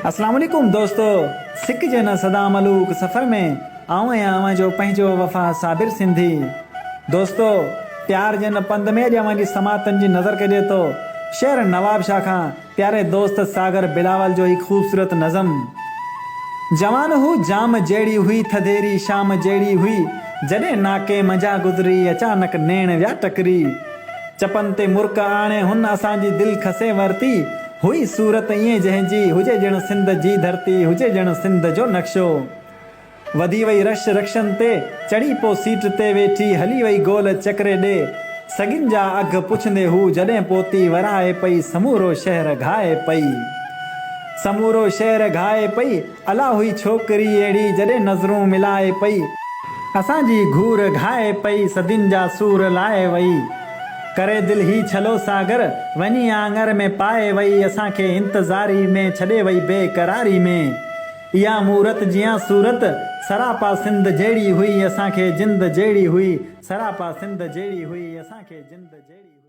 اسلام عليڪم دوستو سڪ جي نه سدا ملوڪ سفر ۾ آئون آهيان اوهان جو پنهنجو وفا صابر سنڌي دوستو پيار جي نه پنڌ ۾ اڄ اوهان جي سماعتن جي نظر ڪجي ٿو شهر نوابشاهه کان پياري دوست ساگر بلاول جو هي خوبصورت نظم جوان هو جام جهڙي هئي ٿڌيري شام جهڙي هئي جڏهن ناڪي منجهان گذري اچانڪ نيڻ ويا ٽڪري چپن تي مرڪ آڻي هن اسان جي دل کسي ورتي هئي صورت ائين جنهن جي هجي ڄڻ سنڌ جي ڌرتي هجي ڄڻ سنڌ جو نقشو. وڌي وئي رش رڪشن تي، چڙهي پو سيٽ تي ويٺي هلي وئي گول چڪري ڏي. سڳين جا اگهه پڇندي هو جڏهن پوتي ورائي پئي سمورو شهر گهائي پئي. سمورو شهر گهائي پئي. الا هئي ڇوڪري اهڙي جڏهن نظرون ملائي پئي. اسان جي گهور گهائي پئي صدين جا سور لائي وئي. ڪري دل هي ڇلو ساگر، وڃي آڱر ۾ پائي وئي اسان کي انتظاري ۾ ڇڏي وئي بي قراري ۾. اها مورت جيان صورت، سراپا سنڌ جهڙي هئي اسان کي جند جهڙي هئي، سراپا سنڌ جهڙي هئي اسان کي جند جهڙي هئي.